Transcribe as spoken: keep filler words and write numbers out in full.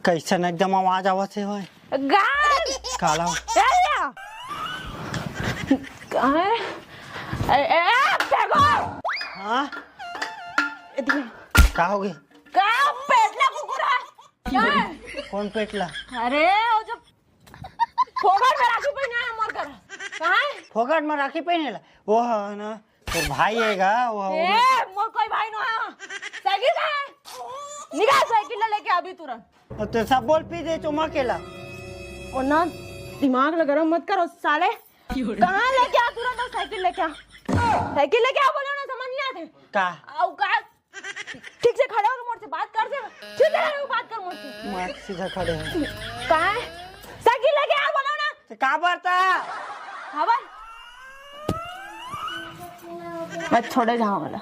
कैसन एकदम आवाज आवत हे भाई। गाय। काला। ए या। कहाँ है? ए, ए, ए, फेंको। हाँ। इधर। का हो गई? का पेटला कुकुरा? कौन पेटला? अरे, वो जो फोकट में राखी पहिने हे मोर कर। कहाँ है? फोकट में राखी पहिने ला? वो है ना, तोर भाई आएगा, वो ए, मोर कोई भाई नो है। साइकिल कहाँ है? निकाल साइकिल ला लेके अभी तुरंत। और तो सब बोल पी दे चुमा केला। और ना, दिमाग ला गरम मत करो साले। कहाँ लेके आ तुरंत, और साइकिल लेके आ। साइकिल लेके आ बोलो ना, समझ नहीं आते। का? औकात ठीक से खड़े होके मोर से बात कर, से ठीक से खड़े होके बात कर मोर से। मार सीधा खड़े हो। कहाँ है? साइकिल लेके आ बोलो ना। तो का बरता? हवा। मैं छोड़े जाऊँ वाला।